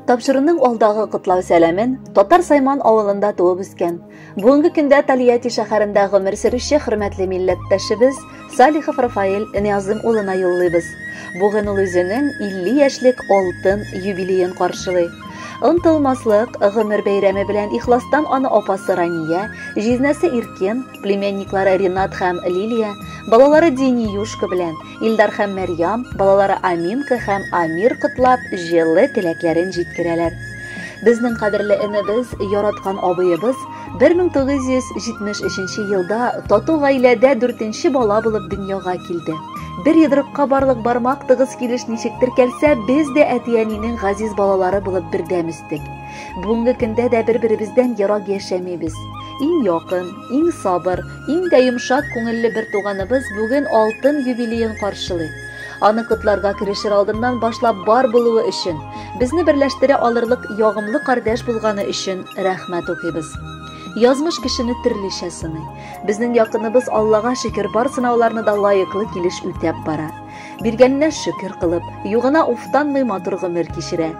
Тапшыруның алдагы котлау сәламен Татар Сайман авылында туып үскән, бүгенге көндә Тольятти шәһәрендә гомер сөрүче хөрмәтле милләттәшебез Салихов Рафаэль Нязым улына юллыйбыз. Бүген ул үзенең 50 яшьлек алтын юбилеен каршылый. Онтылмаслык гомер бәйрәме белән ихластан аны апасы Рания, җизнәсе Иркен, племянниклары Ринат һәм Лилия, балалары Дениюшка белән Илдар һәм Мәрьям, балалары Аминка һәм Амир котлап, җылы теләкләрен җиткерәләр. Безнең кадерле энебез, яраткан абыебыз 1973 елда тату гаиләдә дүртенче бала булып дөньяга килде. Бер йодрыкка барлык бармак тыгыз килеш ничек теркәлсә, без дә әти-әнинең газиз балалары булып бердәм үстек. Бүгенге көндә дә бер-беребездән ерак яшәмибез. Иң якын, иң сабыр, иң дә йомшак күңелле бер туганыбыз бүген алтын юбилеен каршылый. Аны котларга керешер алдыннан башлап бар булуы өчен, безне берләштерә алырлык ягымлы кардәш булганы өчен рәхмәт укыйбыз. Язмыш кешене төрлечә сыный. Безнең якыныбыз Аллага шөкер бар сынауларны да лаеклы килеш үтәп бара. Биргәненә шөкер кылып, югына уфтанмый матур гомер кичерә.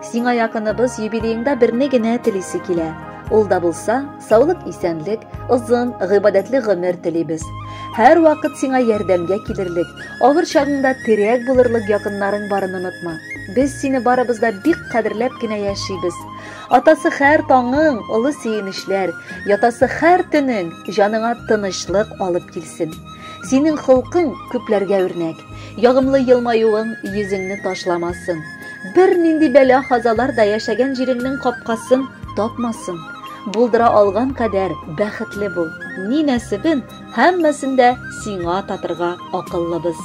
Сиңа якыныбыз юбилееңда берне генә телисе килә. Ул да булса, саулык, исәнлек, озын, гыйбадәтле гомер телибез. Һәр вакыт сиңа ярдәмгә килерлек, авыр чагыңда терәк булырлык якыннарың барын онытма. Без сине барыбыз да бик кадерләп кенә яшибез. Атасы һәр таңың олы сөенечләр, ятасы һәр төнең җаныңа тынычлык алып килсен. Синең холкың күпләргә үрнәк. Ягымлы елмаюың йөзеңне ташламасын. Бер нинди бәла хазалар да яшәгән җиреңнең капкасын тапмасын. Булдыра алган кадәр бәхетле бул. Ни нәсебен һәммәсен дә сиңа татырга акыллыбыз.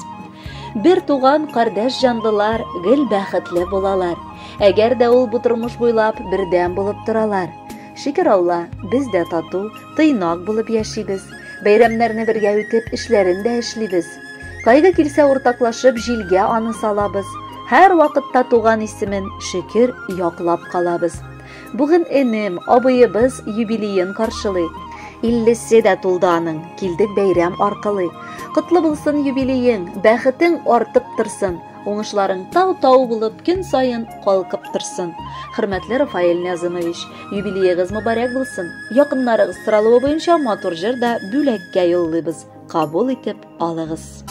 Бер туган кардәш җанлылар гел бәхетле булалар. Әгәр дә ул бу тормыш буйлап бердәм булып торалар. Шөкер Алла, без дә тату, тыйнак булып яшибез. Бәйрәмнәрне бергә үтеп, эшләрен дә эшлибез. Кайгы килсә уртаклашып, җилгә аны салабыз. Һәр вакытта туган исемен шөкер яклап калабыз. Бүген энем, абыебыз юбилеен каршылый. Иллесе дә тулды аның, килдек бәйрәм аркылы. Котлы булсын юбилеең, бәхетең артып торсын. Уңышларың тау-тау булып көн саен калкып торсын. Хөрмәтле Рафаэль Нязымович, юбилеегыз мөбарәк булсын. Якыннарыгыз соралуы буенча матур җыр да бүләккә юллыйбыз. Кабул итеп алыгыз.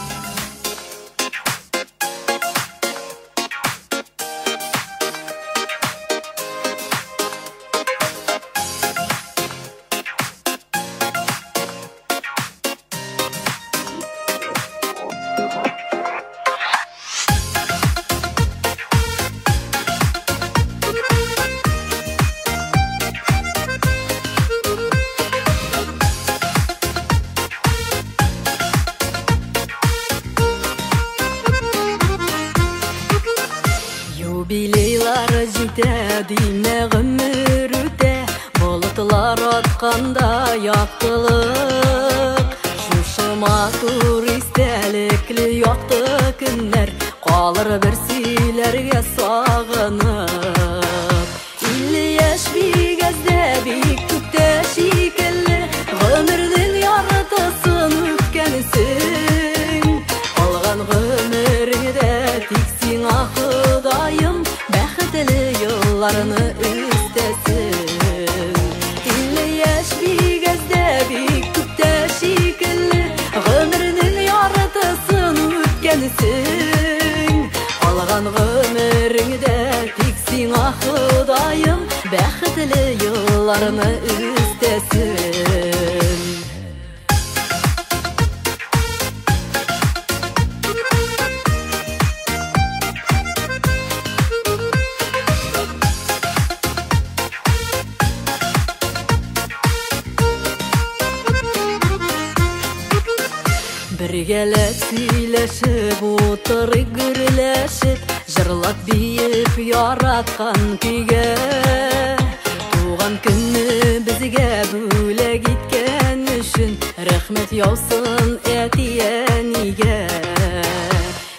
Юбилейлар җитә, димә гомер үтә, болытлар атканда яктылык. Шушы матур истәлекле якты көннәр калыр бер сөйләргә сагынып. 50 яшь бик әз дә, бик күп тә шикелле, гомернең яртысын үткәнсең. Калган гомереңдә тик сиңа Ходаем бәхетле елларны өстәсен. 50 яшь бик әз дә, бик күп тә шикелле, гомернең яртысын үткәнсең. Калган гомереңдә тик сиңа Ходаем бәхетле елларны өстәсен. Бергәләп сөйләшеп, утырып гөрләшеп, җырлап биеп яраткан көйгә. Туган көнне безгә бүләк иткән өчен рәхмәт яусын әти-әнигә.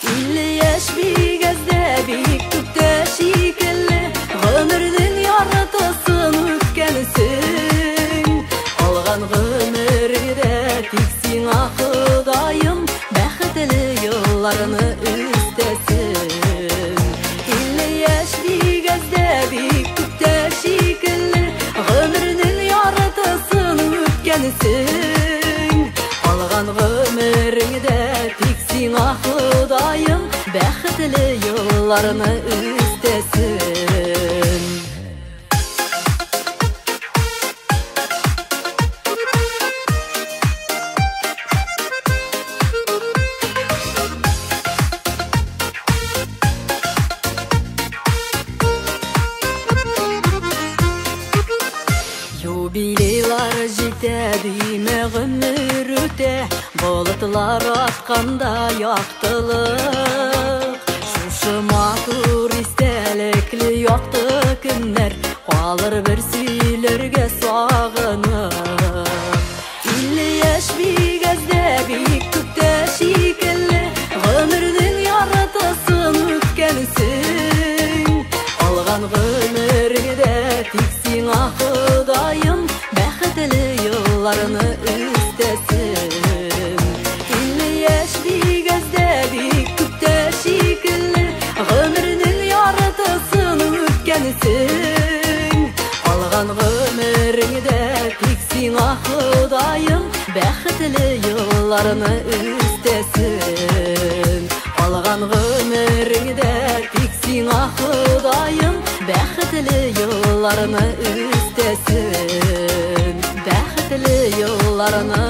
50 яшь бик әз дә, бик күп тә шикелле, гомернең яртысын үткәнсең. Калган гомереңдә тик сиңа Ходаем бәхетле елларны өстәсен. 50 яшь бик әз дә, бик үткәнсең. Калган гомереңдә тик сиңа Ходаем бәхетле елларны өстәсен. Юбилейлар җитә, димә гомер үтә, болытлар атканда яктылык. Шушы матур истәлекле якты көннәр калыр бер сөйләргә сагынып. 50 яшь бик әз дә, бик күп тә шикелле, гомернең яртысын үткәнсең. Алган гомереңдә тик сиңа Ходаем бәхетле елларны өстәсен. 50 яшь бик әз дә, бик күп тә шикелле, гомернең яртысын үткәнсең. Алган гомереңдә тик сиңа Ходаем бәхетле елларны өстәсен. Алган гомереңдә тик сиңа Ходаем бәхетле елларны өстәсен. Бәхетле елларны